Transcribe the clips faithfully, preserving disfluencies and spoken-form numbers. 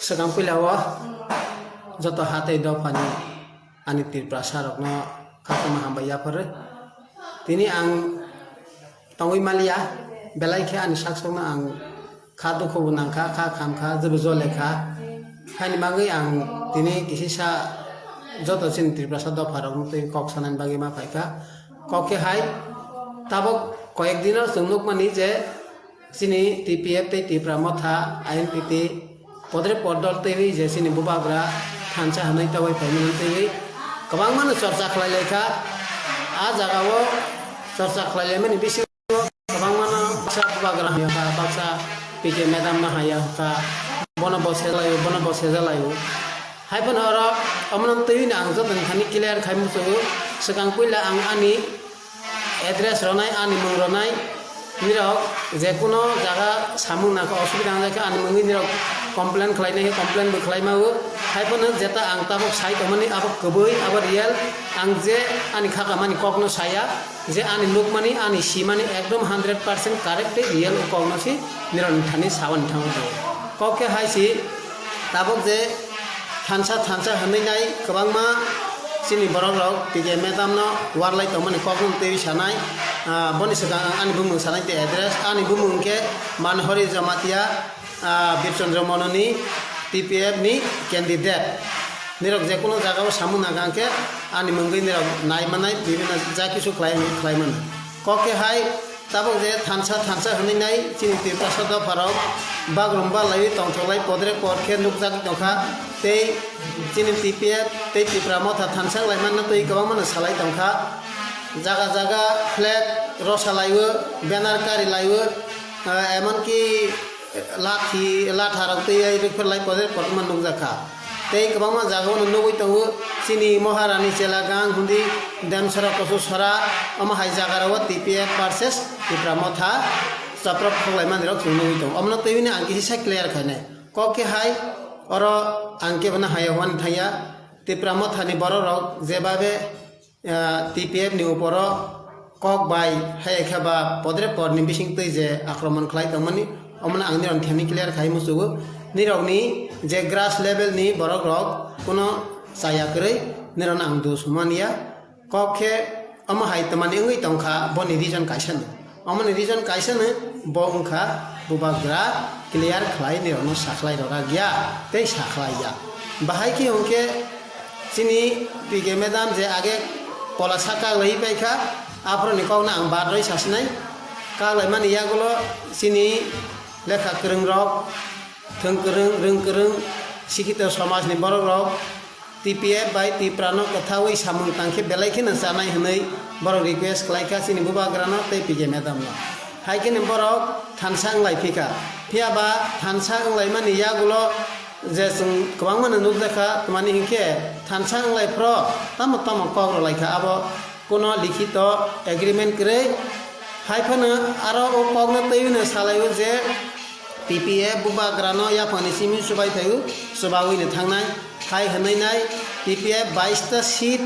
Swkang puila o joto ha tei dophani ani Tiprasa rokno khatungma hambai yaphar rw. Tini ang tongwi maliya, belai khe ani sak sokno ang kha dukhu bo nang kha, kha kham kha, jebo jole kha. Haini bagwi ang tini kisisa joto chini Tiprasa dopha rokno twi kok sanani bagwi ma phai kha. Kok khe hai, tabuk koyek dino chwng nukmani je, chini T P F tei Tipra Motha, I N P T, podre podol twiwi je chini bubagra thansa hwnwi tawai phaimani twiwi kwbangmano chorcha khlai lai kha. A jagao chorcha khlai laimani bisingo kwbangmano baksa bubagra hamya kha, baksa P K madam no hamya kha, bono bo sejalaio, bono bo sejalaio. Hai phano oro omono twiwi no ang joto ni thani clear khai muchungo. Swkang puila ang ani address rwnai, ani mung rwnai, nirok je kuno jaga samung nangkha, osubida wngjak khe ani mungwi nirok complain khlainai khe complain bo khlai mao. Hai phano jeta ang tabuk sai tongmani abo kwbwi, abo real, ang je ani khakamani kokno saya, je ani nukmani, ani simani ekdom hundred percent correct tei real o kokno si nirokni thani sawi thango. Kok khe hai si, tabuk je thansa thansa hwnwi nai kwbangma chini borok rok P K madam no warlai tongmani kokno twiwi sanai. Ah, boni swkang ang ani bumung sanai tei address. Ani bumung khe Manhori Jamatia, ah, Birchandra Mononi, T P F ni candidate. Nirok je kuno jagao samung nangkha khe ani mungwi nirok nai manai, bibinno ja kisu khlai, khlai mano. Kok khe hai, tabuk je thansa thansa hwnwi nai chini Tiprasa dopharok bagrum balaiwi tongthoklai podre pod khe nukjak tongkha, tei chini T P F tei Tipra Motha thansa wnglaimano twi kwbangmano salai tongkha. Jaga jaga flag rosa laiwi, banner kari laiwi, ah, emonki lathi latharok twi ai rwphar lai podre pod ma nukjak kha. Tei kwbangma jagao no nugwi tongo, chini Maharani Chelagang hundi Demsora Kosu Sora, omo hai jagarao T P F versus Tipra Motha chaprok khoklai manirok chwng nugwi tongo. Omono twiwi no ang kisa clear khainai. Kok khe hai, oro ang kebo no haya hwnwi thangya. Tipra Mothani borok rok jebabe ah, T P F ni uporo kok bai hai khe ba podre podni bising twi je akromon khlai tongmani, omono ang nirok thani clear khai muchungo. Nirokni je grass level ni borok rok kuno chaya kwrwi nirokno ang dos humaniya. Kok khe omo hai twmani wngwi tongkha, boni reason kaisa no. Omoni reason kaisa no, bo wngkha bubagra clear khlai nirokno sakhlai rwrak ya tei sakhlai ya. Bahai khe hwnkhe chini P K madam je age pola sa kaglai paikha, aphoroni kokno ang bad rwi sasinai. Kaglaimani yagulo chini lekha kwrwngrok, thwng kwrwng, rwng kwrwng, sikito somajni borokrok, T P F bai Tiprano kwthawi samung tangkhe belai kheno chanai hwnwi borok request khlaikha chini bubagrano tei P K madamno. Hai kheno borok thansa wnglai phikha. Phiyaba thansa wnglaimani yagulo je chwng kwbangmano nukjakha, tamani hinkhe thansa wnglaiphrw tamo tamo kok rwlaikha, abo kuno likhito agreement kwrwi. Hai phano aro o kokno twiwino salaio je T P F bubagrano yaphangni simi chubai phaio, chubawino thangnai. Hai hwnwi nai T P F bais ta seat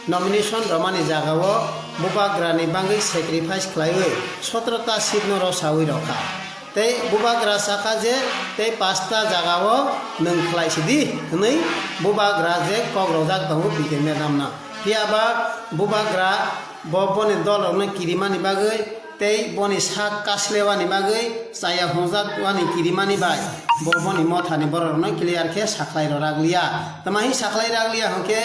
nomination romani jagao bubagrani bagwi sacrifice khlaiwi sotro ta seat no rw sawi rwkha. Tei bubagra sakha je tei pasta jagao nwng khlai sidi hwnwi bubagra je kok rojak tongo P K madamno. Phiyaba bubagra bo boni dolrokno kirimani bagwi tei boni sak kaslewani bagwi chaya hwnjak wani kirimani bai bo boni mothani bororokno clear khe sakhlai rwrak liya. Tama hi sakhlai rak liya hwnkhe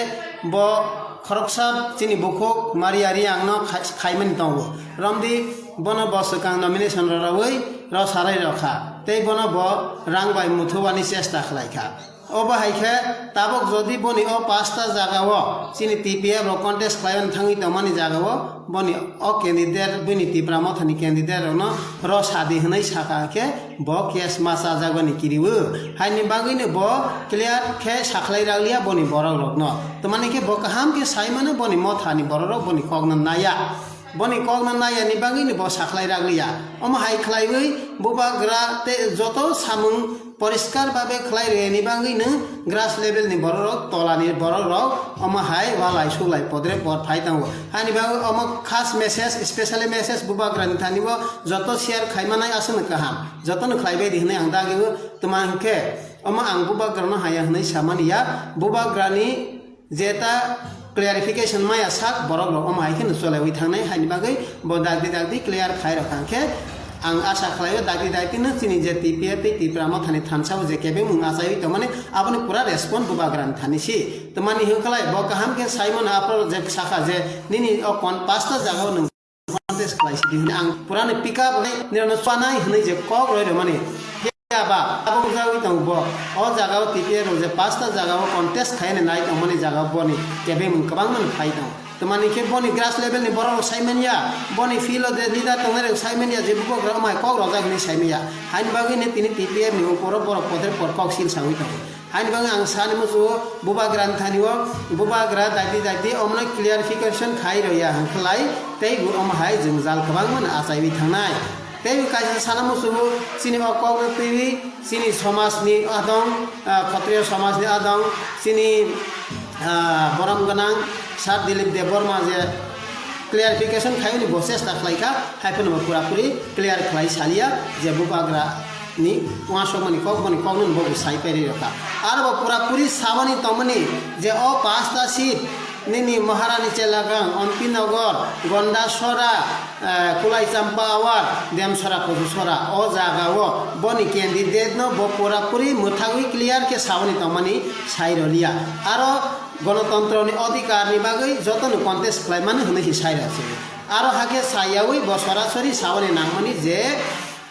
bo khoroksa chini bukhuk Maria Riangno khai-, khaimani tongo. Romdi bono bo swkang nomination rwrawi rw sarai rwkha tei bono bo rang bai muthubani chesta khlaikha. Obo hai khe tabuk jodi boni o pasta jagao chini T P F rok contest khlaiwi thangwi tongmani jagao boni o candidate, bini Tipra Mothani candidate rokno rw sadi hwnwi sakha khe bo case ma chajak bani kiriwo. Haini bagwino bo clear khe sakhlai rak liya boni borok rokno. Tamani khe bo kaham khe sai mano boni mothani borok rok boni kokno naya. Boni kokno nayani bagwino bo sakhlai rak liya. Omo hai khlaiwi bubagra tei joto samung poriskar babe khlai rwni bagwino grass level ni borok rok, tolani borok rok omo hai walai sulai podre pod phai tongo. Haini bagwi omo khas message, specially message bubagra ni thani bo joto share khai manai aswkno kaham. Jotono khlai bai di hwnwi ang dagi o. Tuma hwnkhe Omo ang bubagrano haya hwnwi samani ya, bubagrani jeta clarification maya sak borok rok omo hai kheno cholaui thangnai, haini bagwi bo dakti dakti clear khai rok hwnkhe ang asa khlaio dakti dakti no chini je T P F tei Tipra Mothani thansa o je kebengmung achaiwi tongmani aboni pura respond bubagrani thani si. Tamani hwnkhlai bo kaham khe saimano aphuru je sakha je nini o kon pasta jagao nwng contest khlai sidi hwnwi ang purani pick up bai nirano chwanai hwnwi je kok roi rwmani. Phiya ba abo wngjawi tongo bo. O jagao T P F rok je pasta jagao contest khaina nai tongmani jagao boni kebengmung kwbangmani phai tongo. Tamani khe boni grass level ni borok rok sai manya, boni field o je leader tongnai rok sai manya, je bubagra omai kok rojak hwnwi sai manya. Haini bagwi no tini T P F ni uporo borok poder por kok sil saui tongo. Haini bagwi ang sani muchungo bubagrani thani o bubagra daiti daiti omono clarification khai rwya hwnkhlai tei bo omo hai jwngjal kwbangmano achaiwi thangnai. Tei bo kaisa sana muchungo chini o kokno twiwi chini somajni adong, ah, Khatriya somajni adong, chini, ah, borom gwnang Sir Dilip Debbarma je clarification khaiyoni bo chesta khlaikha, hai phano bo purapuri clear khlai saliya je bubagra ni uansukmani kok boni kokno bo sai pairi rokha. Aro bo purapuri sabani tongmani je o pasta seat nini Maharani Chelagang, Ompi Nogor, Gonda Sora, eh, Kulai Champa Awar, Demsora Kusu Sora o jaga o boni candidate no bo purapuri mwthagwi clear khe sabani tongmani sai roliya. Aro Gonotontro ni odhikar ni bagwi joto no contest khlai mano hwnwi se sai rw se. Aro hakhe sayawi bo sorasori sawi ni nangmani je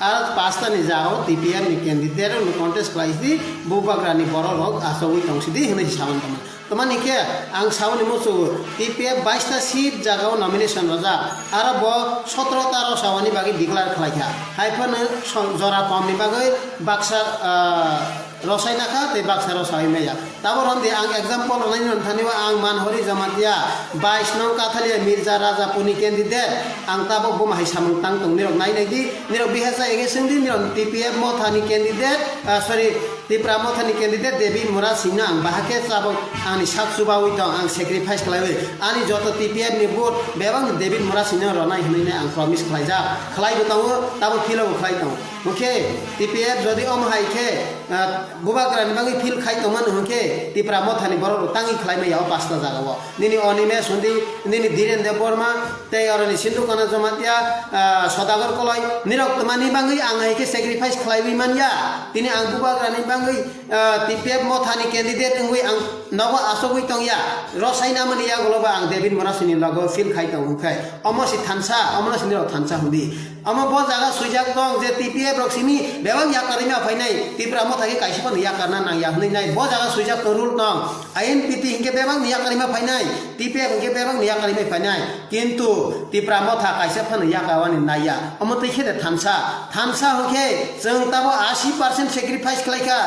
aro pasta ni jagao T P F ni candidate rok no contest khlai sidi bubagra ni borok rok achogwi tong sidi hwnwi se sawi tongmani. Tamani khe ang sawi ni muchungo T P F bais ta seat jagao nomination rwjak aro bo sotro ta rw sawani bagwi declare khlai kha. Hai phano so-, jora kom ni bagwi baksa, ah, rosai nakha tei baksa rosai maya. Tabok romdi ang example rwnai nini thani o ang Manhori Jamatia bais nong Kathalia Mirza Rajapurni candidate ang tabok bo hai samung tang tong nirok nai nai di nirok bihasa ege seng di nirok T P F Mothani candidate, ah, sorry, Tipra Mothani candidate David Murasingno ang bahake tabok ani sak chubawi tong ang sacrifice khlaiwi ani joto T P F ni vote bebak ni David Murasingno ronai hinwi nai ang promise khlaijak khlai bo tongo tabok philo bo khlai tongo. Hwnkhe T P F jodi omo hai khe, ah, bubagrani bagwi feel khai tongmani hwnkhe Tipra Mothani borok rok tangwi khlai maya o pasta jagao. Nini Animesh hundi, nini Dhiren Debbarma, tei oroni Sindhu Kana Jamatia, ah, Sodagar Koloi, nirok twmani bagwi ang hai khe sacrifice khlaiwi manya. Tini ang bubagrani bagwi, ah, T P F Mothani candidate wngwi ang nogo achugwi tongya. Rosai namani yagulo ba ang David Murasingni logo feel khai tongo hwnkhe. Omo si thansa, omono si nirok thansa hundi. Omo bo jaga swijak tong je T P F rok simi bebak yakarwi ma phainai, Tipra Motha khe kaisa phano yakarna nangya hwnwi nai. Bo jaga swijak tong rule tong. I N P T hinkhe bebak ni yakarwi ma phainai, T P F hinkhe bebak ni yakarwi ma phainai. Kintu Tipra Motha kaisa phano yakarwani naiya. Omo twi khe de thansa. Thansa hwnkhe chwng tabo ashi percent sacrifice khlai kha,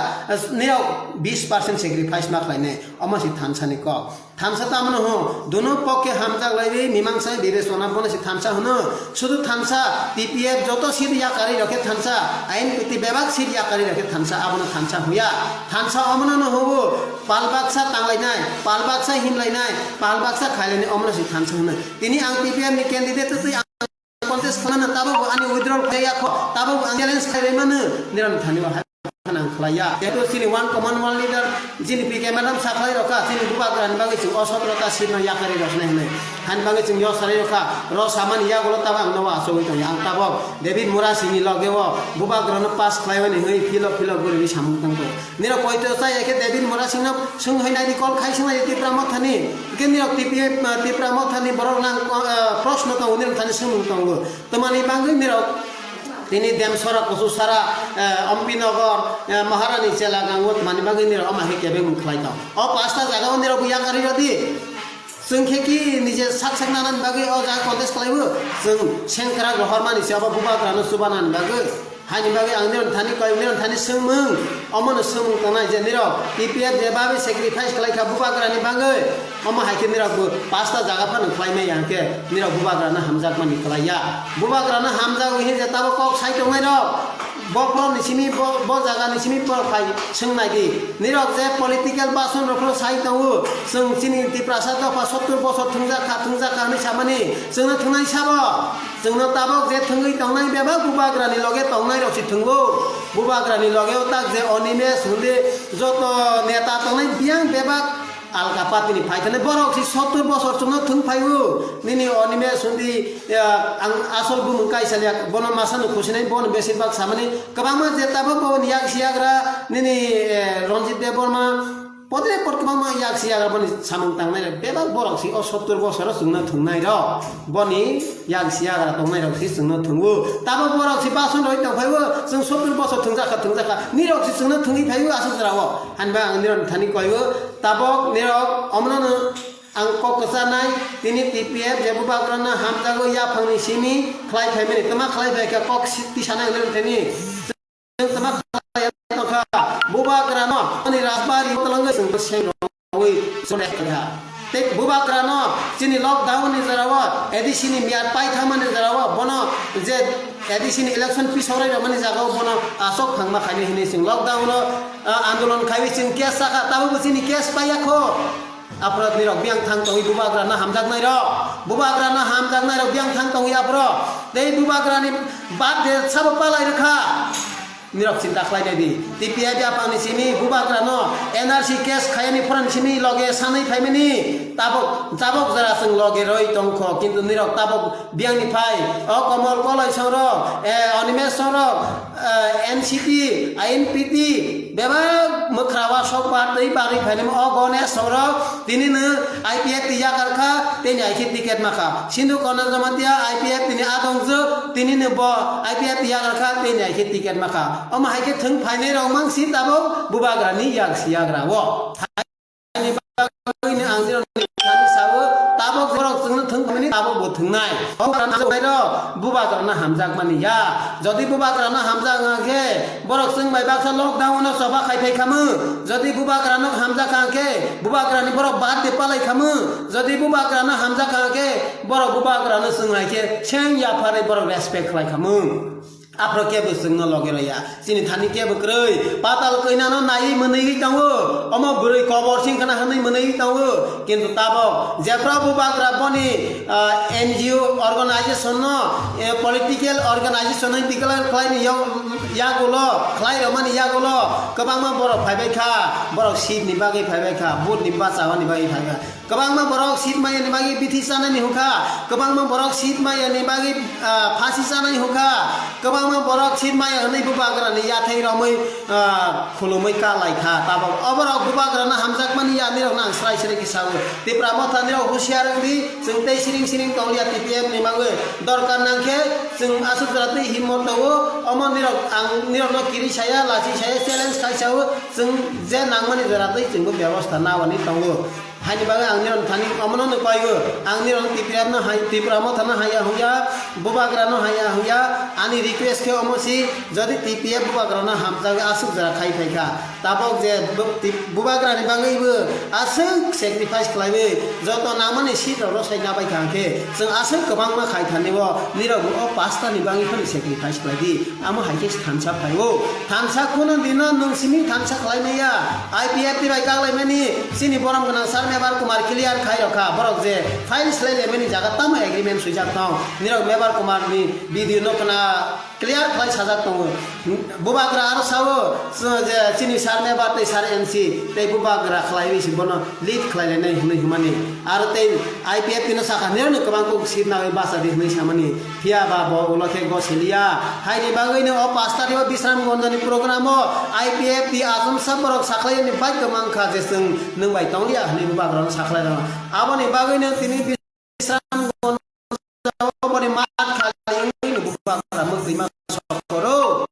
nirok bis percent sacrifice ma khlainai. Omo si thansa ni kok. Thansa tamno hwn, dono pokke hamjak laiwi mimangsa bibechona bono se thansa hwno. Sudu thansa, T P F joto seat yakarwi rokhe thansa, I N P T bebak seat yakarwi rokhe thansa, abono thansa hwya. Thansa omono no hwngo, pal baksa tanglainai, pal baksa himlainai, pal baksa khailainai, omono se thansa hwno. Tini ang T P F ni candidate twi ang contest khlana tabok bo ani withdrawal khlai yakho, tabok bo ang challenge khlai mano, nirok thani bo hai phano ang khlai ya. Jehetu chini one common one leader, chini P K madam sa khlai rokha, chini bubagrani bagwi chwng o sotrota seat no yakarwi rosnai hwnwi. Hani bagwi chwng yo sarai rokha, ro samani yagulo tabok ang nogo achugwi tongya. Ang tabok David Murasingni logeo bubagrano pass khlaiwani hwnwi philo philo guriwi samung tangkho. Nirok poito chaya khe David Murasingno swng hai nai di, call khai swng nai di Tipra Mothani. Hwnkhe nirok T P F, ah, Tipra Mothani borok nang, ah, proshno tongo, nirok thani swngmung tongo. Tamani bagwi nirok tini Demsora, Kuchusara, ah, Ompi Nogor, ah, Maharani Chelagang o tamani bagwi nirok omo hai kebengmung khlai tong. O pasta jaga o nirok bo yakarwi rw di. Chwng khe ki nije sak sak nanani bagwi o jaga contest khlaibo. Chwng sengkrak rohormani se obo bubagrano chubanani bagwi. Haini bagwi ang nirok thani koi, nirok thani swngmung, omono swngmung tongnai je nirok T P F je bagwi sacrifice khlai kha bubagrani bagwi, omo hai khe nirok bo pasta jaga phano khlai maya hwnkhe nirok bubagrano hamjakmani khlai ya. Bubagrano hamjagwi hinwi je tabok kok sai tongnai rok, bo borok ni simi, bo, bo jaga ni simi borok phai swng nai di. Nirok je political bason rok phano sai tongo, chwng chini Tiprasa dopha sottur bosor thwngjak kha, thwngjak kha hinwi samani, chwngno thwngnai sabo? Chwngno tabok je thwngwi tongnai bebak bubagrani loge tongnai rok se thwngo. Bubagrani loge o tak je Animesh hwnwi joto neta tongnai biyang bebak alka party ni phaikhe borok si sottor bosor chwngno thwng phaio. Nini Animesh hwnwi, eh, ang asol bumung kaisa liya, bono masano khusinai, bono besir bak samani kwbangma je tabuk bo ni yak siyagra nini, eh, Ranjit Debbarma. Podre pod kwbangma yak siyagra boni samung tangnai rok. Bebak borok si o sottor bosoro chwngno thwngnai rok. Boni yak siyagra tongnai rok si chwngno thwngo. Tabuk borok si bason roi tong phaibo, chwng sottor bosor thwngjakha, thwngjakha. Nirok si chwngno thwngwi phaibo aswk jora o. Hanba ang nirok thani koibo. Tabuk nirok omono ang kok kwchanai. Tini T P F je bubagrano hamjago yaphangni simi khlai phaimani. Twma khlai phaikha kok si tisanai nirok thani. Tama khlai tongkha, bubagrano ani rajbari twlangwi chwng seng rogwi chwng kha. Tei bubagrano chini lockdown ni jorao A D C ni miyat pai thangmani jorao bono je A D C ni election pisok rai rwmani jagao bono asok phangma khainai hinwi chwng lockdown o, ah, andolon khaiwi chwng case sakha, tabukbo chini case paiya kho. Aphuru nirok biyang thang tongwi bubagrano hamjaknai rok, bubagrano hamjaknai rok biyang thang tongwi aphuru tei bubagrani birthday sabo palai rwkha. Nirok chinta khlai nai di, T P F yaphangni simi bubagrano N R C case khayani phorani simi loge sanwi phaimani tabok jabok jora chwng loge roi tongkho, kintu nirok tabok biyangni phai o Komol Koloi songrok, eh, Animesh songrok, eh, N C P, I N P T, bebak mwkhra o sok ba twi barwi phainai o Ganesh songrok tini no I P F T yakarkha, tei ni hai khe ticket makha. Sindhu Kanan Jamatia I P F T ni adongjwk, tini no bo I P F T yakarkha, tei ni hai khe ticket makha. Omo hai khe thwng phainai rok mang si tabok bubagrani yak si yagra o. Ani bagwino ang nirok ni thani sao, tabok borok chwngno thwng khamani tabok bo thwngnai. Bubagrano hamjakmani ya. Jodi bubagrano hamjak wngkha khe, borok chwng bai baksa lockdown no choba khai phai khamu. Jodi bubagrano hamjak wngkha khe, bubagrani borok birthday palai khamu. Jodi bubagrano hamjak wngkha khe, borok bubagrano chwng hai khe seng yapharwi borok respect khlai khamu. Aphro kebo chwngno loge rwya. Chini thani kebo kwrwi. Patal koinano naiwi mwnwi tongo. Omo bwrwi kobor sing khna hwnwi mwnwi tongo. Kintu tabok jephra bubagra boni, ah, N G O organization no, eh, political organization no declare khlaini yag-, yagulo, khlai rwmani yagulo kwbangma borok phaibai kha. Borok seat ni bagwi phaibai kha, vote ni bachawani bagwi phaibai kha. Kwbangma borok seat maya ni bagwi bithi chanani hwnkha, kwbangma borok seat maya ni bagwi, ah, phasi chanai hwnkha, kwbangma borok seat maya hwnwi bubagrani yathai romwi, ah, khulumwi ka lai kha. Tabok o borok bubagrano hamjakmani ya nirok nang srai srai khe sao. Tipra Motha nirok husiar wng di, chwng tei siring siring tong liya T P F ni bagwi. Dorkar nang khe chwng aswk jora twi himmot tongo, omo nirok ang nirokno kiri saya, lachi saya, challenge khai sao, chwng je nangmani jora twi chwngbo bebosta nawani tongo. Haini bagwi ang nirok thani omono no koigo, ang nirok Tipra no hai, Tipra Motha no haya hungya, bubagra no haya hungya, ani request khe omo si, jodi T P F bubagra no hamjagwi aswk jora khai phai kha, tabok je bu-, tip-, bubagra ni bagwi bo aswk sacrifice khlaiwi joto nangmani seat rok rw sai nabai kha hwnkhe, chwng aswk kwbangma khai thani bo nirok bo o pasta ni bagwi phano sacrifice khlai di. Amo hai khe thansa phaio. Thansa kheno dino nwng simi thansa khlai maya. I P F T bai kak lai mani chini borom gwnang sir Mebar Kumar clear khai rokha. Borok je file slai lai mani jaga tamo agreement swijak tong. Nirok Mebar Kumar ni video no khna clear khlai sajak tongo. Bubagra aro sao, je chini sir Mebar tei sir N C tei bubagra khlai wi si bono lead khlai lainai hwnwi hwnmani. Aro tei I P F T no sakha, nirokni kwbang kok seat nangwi bacha di hwnwi samani. Phiya ba bo ulo khe gosiliya. Haini bagwi no o pash tarikh o Bisramganj ni program o I P F T achomsa borok sakhlai ni bai kwmang kha je chwng nwng bai tong liya hwnwi bubagra no sakhlai rw. Aboni bagwi no tini Bisramganj o boni mat khali wngwi no bubagra mwktwi ma sokoro.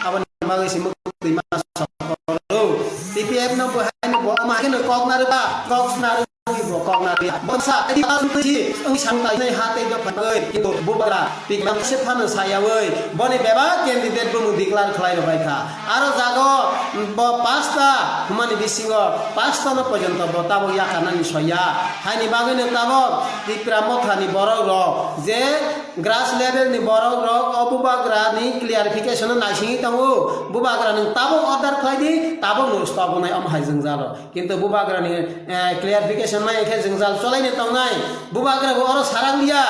Aboni bagwi se mwktwi ma sokoro. T P F no bo hai no bo ma khe no kok narwkha, kok narwkha. Bo kok narwkha. Bo sa ai di ang twi ang sang lai nai ha tei do phai. Kintu bubagra pikma se phano sayawi. Boni bebak candidate bo mung declare khlai rw bai kha. Aro jago bo pasta hwnmani bisingo pasta no porjonto bo tabok yakarnani soya. Haini bagwi no tabok Tipra Motha ni borok rok je Grass level ni borok rok o bubagra ni clarification no naisingwi tongo. Bubagra nwng tabuk order khlai di, tabuk no stop wngnai omo hai jwngjal rok. Kintu bubagra ni, eh, clarification mai khe jwngjal cholaini tongnai. Bubagra bo oro sarang liya.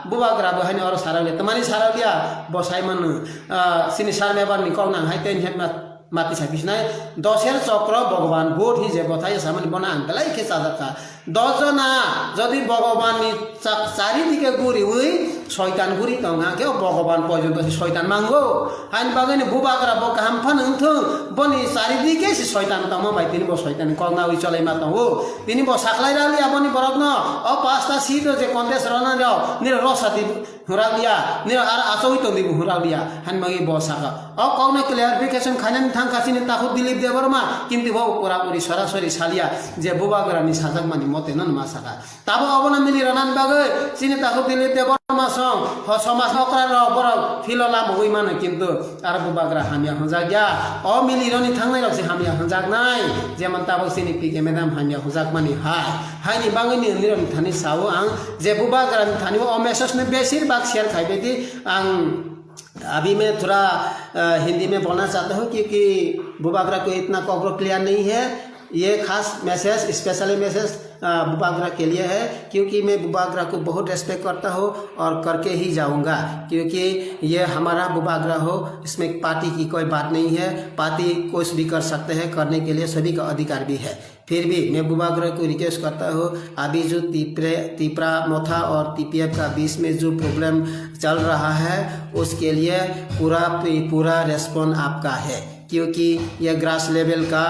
Bubagra bo haino oro sarang liya. Tamani sarang liya? Bo sai mano, ah, chini sar mebar ni kok nang hai ten hepna mati sai bisnai. Doser chokro Bhagwan Buddh hi je bothai samani bono ang belai khe chajak kha. Dos jona jodi Bhagwan ni chak-, charidike guriwi soitan guri tong kha, khe o Bhagwan porjonto se soitan mango. Haini bagwi ni bubagra bo kaham phano wngthung, boni charidike se soitan tongma bai tini bo soitan ni kok nawi cholaima tongo. Tini bo saklai raliya boni borokno, o pasta seat o je contest rwna rok, nini rosati hwnrak liya, nini aro achogwi tongdi bo hwnrak liya, haini bagwi bo saka. O kokno clarification khainani thangkha chini takhuk Dilip Debbarma, kintu bo pura puri sorasori saliya je bubagra ni sajakmani mote no ma saka. Tabo obono mili rwnani bagwi chini takhuk Dilip Debbarma song, ho somaj okra rok borok philo lamogwi mano, kintu aro bubagra hamya hwnjak ya. O mili roni thangnai rok se hamya hwnjaknai, jemon tabuk chini P K madam hamya hwnjakmani hai. Haini bagwi ni nirok ni thani sao ang je bubagra ni thani o message no besir bak share khai bai di. Ang abhi mein thoda, ah, Hindi mein bolna chahta hu, kyunki bubagra ko itna kokro clear nahi hai. Ye khas message, specially message, ah, bubagra ke liye hai, kyunki main bubagra ko bahut respect karta hu aur karke hi jaunga, kyunki ye hamara bubagra ho, isme party ki koi baat nahi hai, party kuch bhi kar sakte hai, karne ke liye sabhi ka adhikar bhi hai. फिर भी मैं बुबागरा को रिक्वेस्ट करता हूँ, अभी जो तिपरे तिपरा मोथा और टीपीएफ का बीच में जो प्रॉब्लम चल रहा है, उसके लिए पूरा पूरा रेस्पॉन्स आपका है, क्योंकि ये ग्रास लेवल का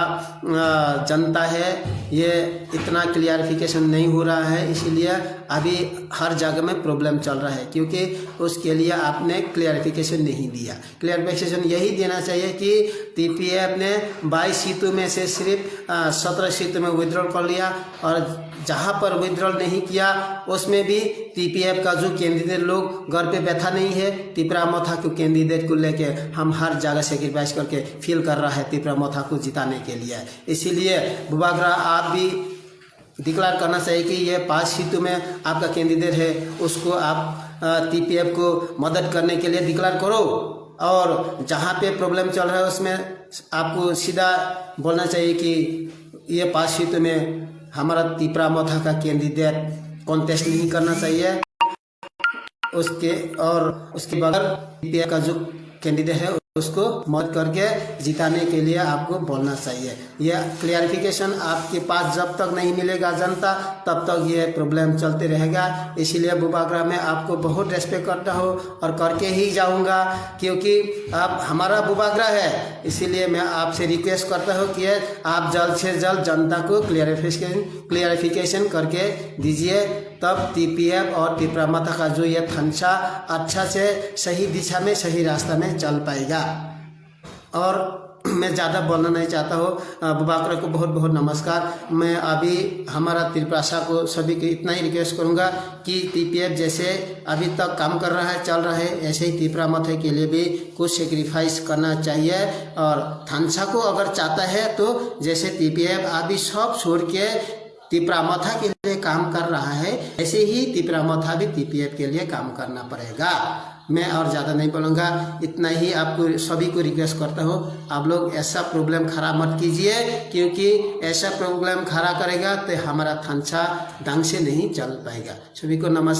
जनता है। ये इतना क्लियरिफिकेशन नहीं हो रहा है, इसीलिए अभी हर जगह में प्रॉब्लम चल रहा है, क्योंकि उसके लिए आपने क्लियरिफिकेशन नहीं दिया। क्लियरिफिकेशन यही देना चाहिए कि टीपीएफ ने बाईस सीटों में से सिर्फ सत्रह सीटों में विड्रॉल कर लिया और जहाँ पर विड्रॉल नहीं किया, उसमें भी टीपीएफ का जो कैंडिडेट लोग घर पे बैठा नहीं है। तिपरा मोथा को कैंडिडेट को लेके हम हर जगह सेक्रीफाइस करके फील कर रहा है तिपरा मोथा को जिताने के लिए। इसीलिए बुबागरा आप भी डिक्लेयर करना चाहिए कि ये पाँच सीटों में आपका कैंडिडेट है, उसको आप टीपीएफ को मदद करने के लिए डिक्लेयर करो। और जहाँ पे प्रॉब्लम चल रहा है, उसमें आपको सीधा बोलना चाहिए कि ये पाँच सीटों में हमारा तिपरा मोथा का कैंडिडेट कॉन्टेस्ट नहीं करना चाहिए। उसके और उसके बगैर टीपीएफ का जो कैंडिडेट है, उसको मदद करके जिताने के लिए आपको बोलना चाहिए। यह क्लियरिफिकेशन आपके पास जब तक नहीं मिलेगा जनता, तब तक ये प्रॉब्लम चलते रहेगा। इसीलिए बुबागरा में आपको बहुत रेस्पेक्ट करता हूँ और करके ही जाऊँगा, क्योंकि आप हमारा बुबागरा है। इसीलिए मैं आपसे रिक्वेस्ट करता हूँ कि आप जल्द से जल्द जनता को क्लियरिफिकेशन क्लियरिफिकेशन करके दीजिए, तब टीपीएफ और तिपरा मोथा का जो ये थानसा अच्छा से सही दिशा में, सही रास्ता में चल पाएगा। और मैं ज़्यादा बोलना नहीं चाहता हूँ। अ, बुबागरा को बहुत बहुत नमस्कार। मैं अभी हमारा तिपरासा को सभी को इतना ही रिक्वेस्ट करूँगा कि टीपीएफ जैसे अभी तक काम कर रहा है, चल रहा है, ऐसे ही तिपरा मोथा के लिए भी कुछ सेक्रीफाइस करना चाहिए। और थानसा को अगर चाहता है तो जैसे टीपीएफ अभी सब छोड़ के तिपरा मोथा के लिए काम कर रहा है, ऐसे ही तिपरा मोथा भी टीपीएफ के लिए काम करना पड़ेगा। मैं और ज़्यादा नहीं बोलूँगा, इतना ही आपको सभी को रिक्वेस्ट करता हूँ, आप लोग ऐसा प्रॉब्लम खड़ा मत कीजिए, क्योंकि ऐसा प्रॉब्लम खड़ा करेगा तो हमारा थानसा ढंग से नहीं चल पाएगा। सभी को नमस्कार।